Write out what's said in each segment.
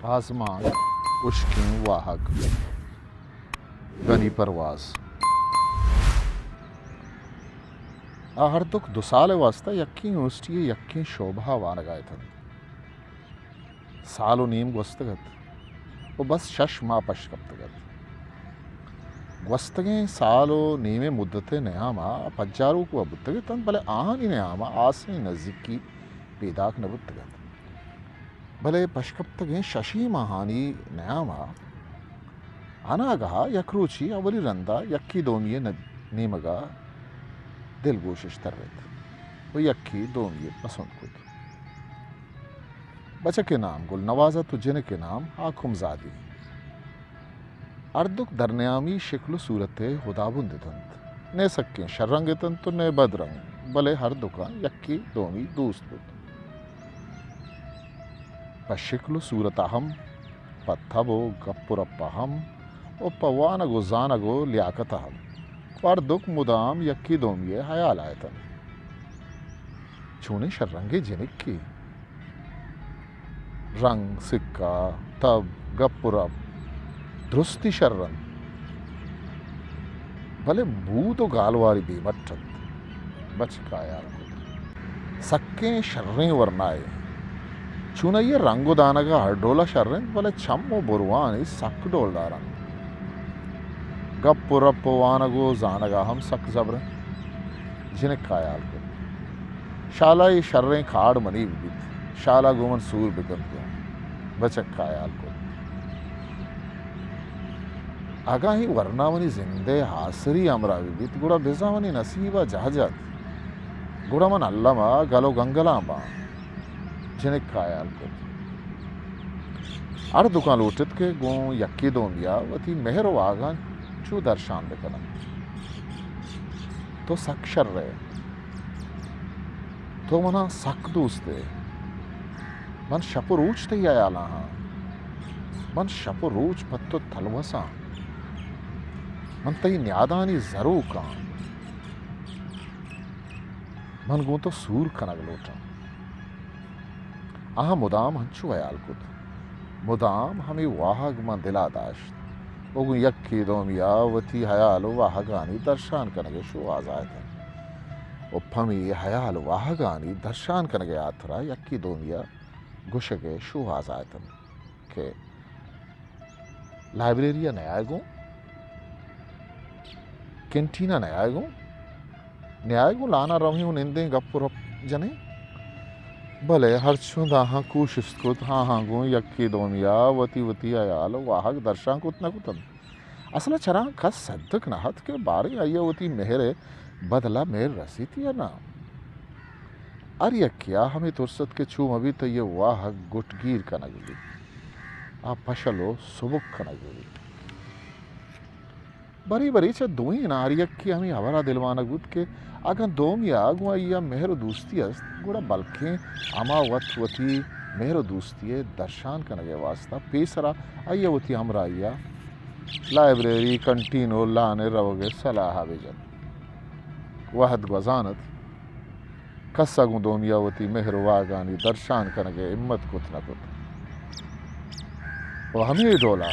آزمانک، اشکیں واہگ۔ غنی پرواز۔ آ ہر دک دو سال ءِ واستہ یکیں یونیورسٹی ءِ یکیں شعبہ ءَ وانگ ءَ اتنت۔ سال و نیم گوستگ ات و بس شش ماہ پش کپتگ ات۔ گوستگیں سال و نیم ءِ مدت ءِ نیام ءَ پجاروک وَ بوتگ اتنت، بلے آہانی نیام ءَ آسیں نزیکی پیداک نہ بوتگ ات۔ بلے پشکپتگیں ششیں ماہانی نیام ءَ اناگہ ءَ یک روچے اولی رند ءَ یکے دومی ءِ ند-، نیمگ ءَ دلگوش اش ترّت و یکے دومی ءَ پسند کت۔ بچک ءِ نام گل نواز ات و جنک ءِ نام حاکم زادی۔ ہردک درنیامی شکل و صورت ءِ ہدابند اتنت۔ نئے سکیں شررنگ اتنت و نئے بدرنگ، بلے ہردکاں یکے دومی دوست بوت۔ پہ شکل و صورت ءَ ہم، پہ تب و گپ و رپ ءَ ہم و پہ وانگ و زانگ و لیاقت ءَ ہم۔ و ہردک مدام یکے دومی ءِ ہیال ءَ اتنت۔ چونیں شررنگیں جنکے! رنگ، سکہ، تب، گپ و رپ درستی شر انت، بلے بود و گالواری بے مٹ انت۔ بچک ءَ ہیال کت۔ سکیں شریں ورنائے۔ چونائی ءِ رنگ و دانگ ءَ ہر ڈول ءَ شر انت، بلے چم و بروانی سک ڈولدار انت۔ گپ و رپ و وانگ و زانگ ءَ ہم سک زبر انت۔ جنک ءَ ہیال کت۔ شالا اے شریں کارڈ منی بہ بیت، شالا گوں من سور بہ کنت گوں۔ بچک ءَ ہیال کت۔ اگاں اے ورنا منی زند ءِ آسری ہمراہ بہ بیت، گڑا بزاں منی نصیب ءَ جاہ جت، گڑا من الم ءَ گل و گنگلاں باں۔ جنک ءَ ہیال کت۔ ہر دکاں لوٹت کہ گوں یکے دومی ءَ وتی مہر و واہگاں چو درشان بہ کننت۔ تو سک شر ئے۔ تو منا سک دوست ئے۔ من شپ و روچ تئی ہیالاں آں۔ من شپ و روچ پہ تو تلوس آں۔ من تئی نیادانی زروک آں۔ من گوں تو سور کنگ لوٹاں۔ آہاں مدام ہنچو ہیال کت۔ مدام ہمے واہگ من دل ءَ داشت و گوں یکے دومی ءَ وتی ہیال و واہگانی درشان کنگ ءِ شوہاز ءَ اتنت و پمے ہیال و واہگانی درشان کنگ ءِ ہاترا یکے دومی ءَ گوشگ ءِ شوہاز ءَ اتنت کہ لائبریری ءَ نیائے گوں؟ کینٹین ءَ نیائے گوں؟ نیائے گوں لان ءَ رویں و نندیں گپ و رپ جنیں؟ بلے ہرچند آہاں کوشست کت، آہاں گوں یکے دومی ءَ وتی وتی ہیال و واہگ درشان کت نہ کت انت۔ اصل ءَ چراں کس صدک نہ ات کہ باریں آئی ءَ وتی مہر ءِ بدل ءَ مہر رسیت یا نہ۔ ہر یکے ءَ ہمے ترس ات کہ چو مہ بیت آئی ءِ واہگ گٹگیر کنگ بیت، آ پشل و سبک کنگ بیت۔ برے برے چہ دوئیناں ہر یکے ہمے ہبر ءَ دلوانگ بوت کہ اگاں دومی ءَ گوں آئی ءَ مہر و دوستی است، گڑا بلکیں ہما وت وتی مہر و دوستی ءِ درشان کنگ ءِ واستہ پیسرا آئی ءَ وتی ہمراہی ءَ لائبریری، کنٹین و لان ءَ روگ ءِ سلاہ ءَ بہ جنت۔ وہد گوزان ات۔ کس ءَ گوں دومی ءَ وتی مہر و واہگانی درشان کنگ ءِ ہمت کت نہ کت۔ و ہمے ڈول ءَ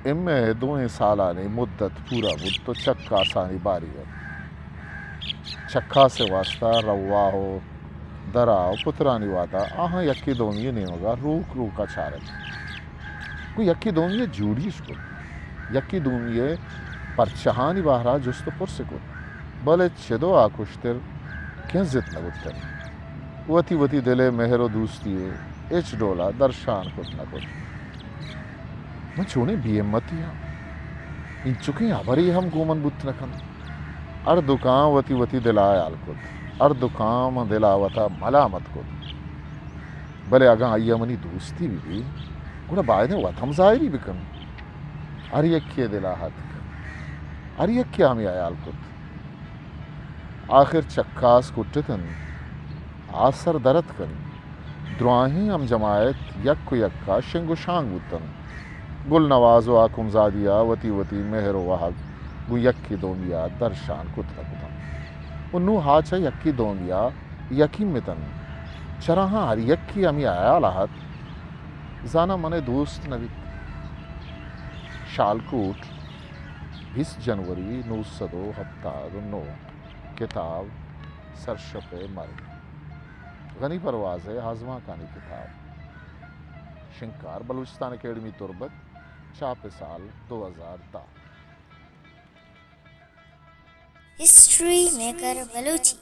ایم اے ءِ دوئیں سالانی مدت پورا بوت و چکاسانی باری ات۔ چکاس ءِ واستہ رواہ و درا و پترانی وہد ءَ آہاں یکے دومی ءِ نیمگ ءَ روک روک ءَ چارت۔ گوں یکے دومی ءَ جوڑی اش کت، یکے دومی ءِ پرچہانی بہر ءَ جست و پرس کت، بلے چدو آ کشتر کنزت نہ بوتنت۔ وتی وتی دل ءِ مہر و دوستی ءَ ہچ ڈول ءَ درشان کت نہ کت۔ من چونیں بے ہمتے آں، انچکیں ہبرے ہم گوں من بوت نہ کنت۔ ہر دکاں وتی وتی دل ءَ ہیال کت، ہر دکاں من دل ءَ وت ءَ ملامت کت۔ بلے اگاں آئی ءَ منی دوستی بہ بیت، گڑا بائدیں وت ہم زاہری بہ کنت۔ ہر یکے ءِ دل ءَ اتک، ہر یکے ءَ ہمے ہیال کت۔ آخر چکاس کٹتنت، آسر در اتکنت۔ دراہیں ہم جماعت یک و یک ءَ شنگ و شانگ بوتنت۔ گل نواز و حاکم زادی ءَ وتی وتی مہر و واہگ گوں یکے دومی ءَ درشان کت نہ کتنت و نوں آ چہ یکے دومی ءَ یکیم اتنت۔ چراہاں ہر یکے ہمے ہیال ءَ ات زاناں من ءَ دوست نہ بیت۔ شالکوٹ، بیست جنوری نو سد ءُ ہپتاد ءُ نو۔ کتاب سرشپ ءِ مرگ، غنی پرواز ءِ آزمانکانی کتاب۔ شنگکار بلوچستان اکیڈمی تربت، چاپ سال دو ہزار دہ۔ ہسٹری میکر بلوچی۔